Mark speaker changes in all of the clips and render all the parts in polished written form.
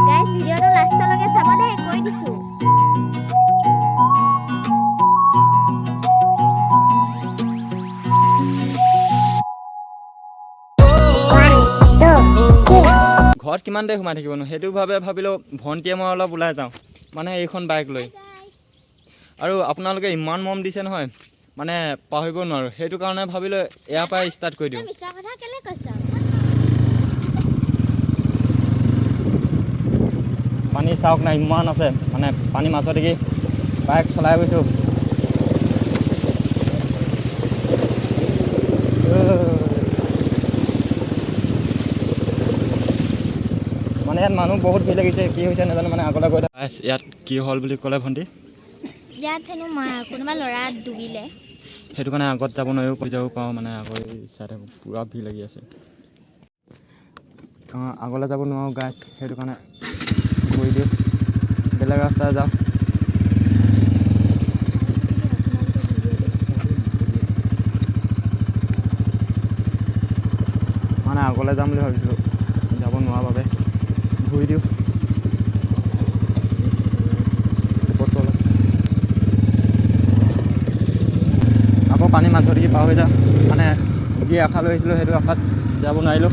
Speaker 1: Guys, ভিডিঅ'টো লাষ্টলৈকে চাব দেই, কৈ দিছোঁ।
Speaker 2: ঘৰত কিমান দেৰি সোমাই থাকিবনো, সেইটো ভাবে ভাবিলোঁ ভণ্টিয়ে মই অলপ ওলাই যাওঁ, মানে এইখন বাইক লৈ। আৰু আপোনালোকে ইমান মৰম দিছে নহয়, মানে পাহৰিব নোৱাৰোঁ। সেইটো কাৰণে ভাবিলোঁ ইয়াৰ পৰাই ষ্টাৰ্ট কৰি দিওঁ।
Speaker 1: তই মিছা কথা কেলে কৈছ?
Speaker 2: পানী চাওক না, ইমান আছে। মানে পানী মাজত দেখি বাইক চলাই গৈছোঁ। মানে ইয়াত মানুহ বহুত ভিৰ লাগিছে, কি হৈছে নাজানো। মানে আগলৈ গৈ থাক। ইয়াত কি হ'ল বুলি ক'লে ভণ্টি?
Speaker 1: ইয়াত হেনো মা কোনোবা ল'ৰা ডুবিলে।
Speaker 2: সেইটো কাৰণে আগত যাব নোৱাৰিও, কৈ যাব পাৰোঁ। মানে আগলৈ চাই থাকোঁ, পূৰা ভিৰ লাগি আছে। অঁ, আগলৈ যাব নোৱাৰোঁ গাইজ, সেইটো কাৰণে ঘূৰি দিওঁ, বেলেগ ৰাস্তাৰে যাওঁ। মানে আগলৈ যাম বুলি ভাবিছিলোঁ, যাব নোৱাৰাৰ বাবে ঘূৰি দিওঁ। ওপৰটো অলপ আকৌ পানী মাজত দেখি পাৰ হৈ যাওঁ। মানে যি আশা লৈ আহিছিলোঁ, সেইটো আশাত যাব নোৱাৰিলোঁ।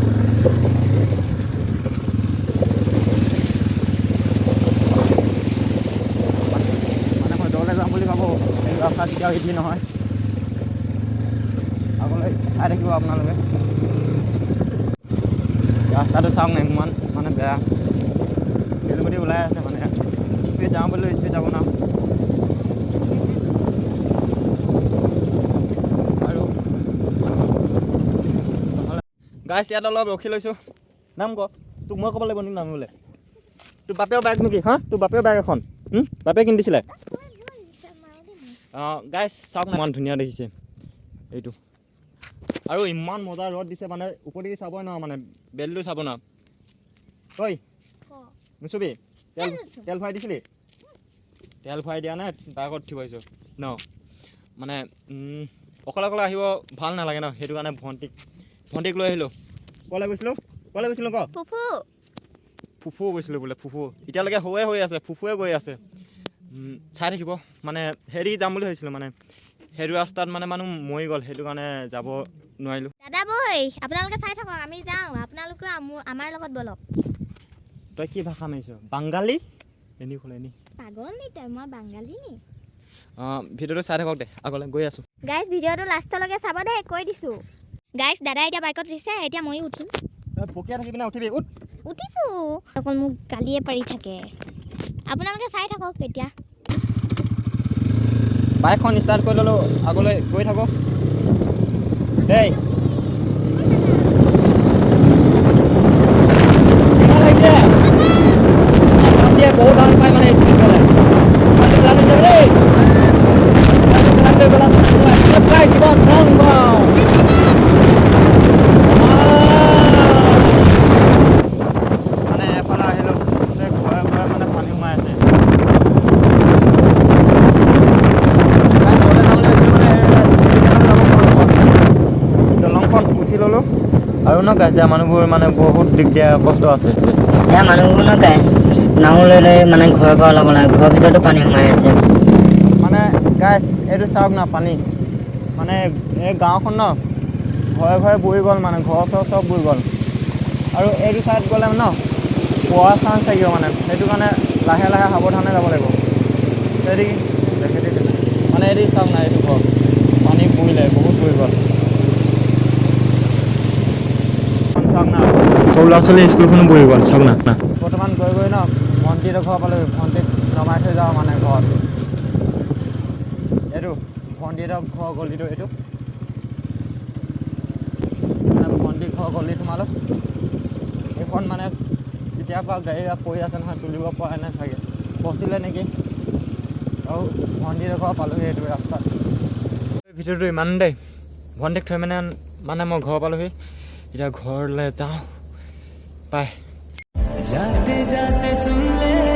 Speaker 2: মানে মই দৌৰলৈ যাম বুলি ভাবোঁ, সেইটো আশা কেতিয়াও সিদ্ধি নহয়। আগলৈ চাই থাকিব আপোনালোকে। ৰাস্তাটো চাওক না, ইমান মানে বেয়া, শিলগুটি ওলাই আছে। মানে স্পীড যাওঁ বুলিলেও স্পীড যাব নোৱাৰোঁ। আৰু গাইছ, ইয়াত অলপ ৰখি লৈছোঁ। নাম ক, তোক মই ক'ব লাগিব নেকি নামিবলৈ? তোৰ বাপেও বাইক নেকি? হা, তোৰ বাপেও বাইক এখন বাপে কিনি দিছিলে। অঁ গাইছ, চাওক না, ইমান ধুনীয়া দেখিছে এইটো। আৰু ইমান মজা ৰ'দ দিছে, মানে ওপৰেদি চাবই নোৱাৰো, মানে বেলিটো চাব নোৱাৰো। ঐ নুচুবি। তেল
Speaker 1: নুচুম।
Speaker 2: তেল ভৰাই দিছিলি? তেল ভৰাই দিয়া নাই, বাইকত উঠিব আহিছোঁ ন। মানে অকলে অকলে আহিব ভাল নালাগে ন, সেইটো কাৰণে ভণ্টিক লৈ আহিলোঁ। ক'লৈ গৈছিলোঁ, ক'লৈ গৈছিলোঁ ক?
Speaker 1: ফুফু।
Speaker 2: ফুফু গৈছিলোঁ বোলে, ফুফু। এতিয়ালৈকে হৈয়ে হৈ আছে, ফুফুৱে গৈ আছে। চাই থাকিব। মানে হেৰি যাম বুলি ভাবিছিলোঁ, মানে সেইটো ৰাস্তাত মানে মানুহ মৰি গ'ল, সেইটো কাৰণে যাব নোৱাৰিলোঁ।
Speaker 1: দাদা বৈ, আপোনালোকে চাই থাকক, আমি যাওঁ। আপোনালোকেও আমাৰ লগত ব'লক।
Speaker 2: তই কি ভাষা মাৰিছ? বাংগালী এনি ক'লে এনি।
Speaker 1: পাগল নি তই? মই বাঙালী নি?
Speaker 2: অঁ, ভিডিঅ'টো চাই থাকক দে, আগলৈ গৈ আছোঁ।
Speaker 1: গাইজ, ভিডিঅ'টো লাষ্টলৈকে চাব দেই, কৈ দিছোঁ। গাইজ, দাদা এতিয়া বাইকত উঠিছে, এতিয়া ময়ো উঠিম।
Speaker 2: তই বকিয়াই থাকিবি না উঠিবি? উঠ।
Speaker 1: উঠিছোঁ। অকল মোক গালিয়ে পাৰি থাকে। আপোনালোকে চাই থাকক এতিয়া।
Speaker 2: বাইকখন ষ্টাৰ্ট কৰি ল'লোঁ, আগলৈ গৈ থাকোঁ দেই। কেনেকুৱা লাগিছে? ভণ্টিয়ে বহুত ভাল পায় মানে স্পীড গ'লে। ভণ্টি পেলাই যাব দেই, পেলাই গ'লা কিবা কম পাওঁ। মানে এফালে আহিলোঁ, গোটেই ঘৰে ঘৰে মানে পানী সোমাই আছে। ঘৰলৈ যাম বুলি ভাবিছিলোঁ, মানে এই জেগালৈ যাব পৰা নহ'ল। দলংখন উঠি ল'লোঁ আৰু ন গাইছে, মানুহবোৰ মানে বহুত দিগদাৰ, কষ্ট আছে।
Speaker 3: ইয়াৰ মানুহবোৰ ন গাইছ, নাও লৈ লৈ মানে ঘৰৰ পৰা ওলাব লাগে, ঘৰৰ ভিতৰতো পানী সোমাই আছে।
Speaker 2: মানে গাইছ, এইটো চাওক না, পানী মানে এই গাঁওখন ন ঘৰে ঘৰে বুৰি গ'ল, মানে ঘৰ চৰ চব বুৰি গ'ল। আৰু এইটো ছাইড গ'লে ন পোৱাৰ চান্স থাকিব, মানে সেইটো কাৰণে লাহে লাহে সাৱধানে যাব লাগিব। হেৰি মানে এইটো চাওক না, এইটো ঘৰ পানী বুৰিলে, বহুত বুৰি গ'ল। চাওক না, সৰু ল'ৰা ছোৱালী স্কুলখনো বুৰি গ'ল, চাওক না। বৰ্তমান গৈ গৈ ন ভণ্টিহঁতৰ ঘৰ পালোঁ, ভণ্টিক নমাই থৈ যাওঁ মানে ঘৰত। এইটো ভণ্টিহঁতৰ ঘৰ গলিটো, এইটো মানে ভণ্টিৰ ঘৰ গলিত সোমালোঁ। এইখন মানে তেতিয়াৰ পৰা গাড়ী পৰি আছে নহয়, তুলিব পৰা নাই চাগে, ফচিলে নেকি। আৰু ভণ্টিহঁতৰ ঘৰ পালোহি এইটো ৰাস্তাত। ভিডিঅ'টো ইমান দেই, ভণ্টিক থৈ মানে মই ঘৰ পালোহি, এতিয়া ঘৰলৈ যাওঁ। বাই।
Speaker 4: जाते जाते सुन ले।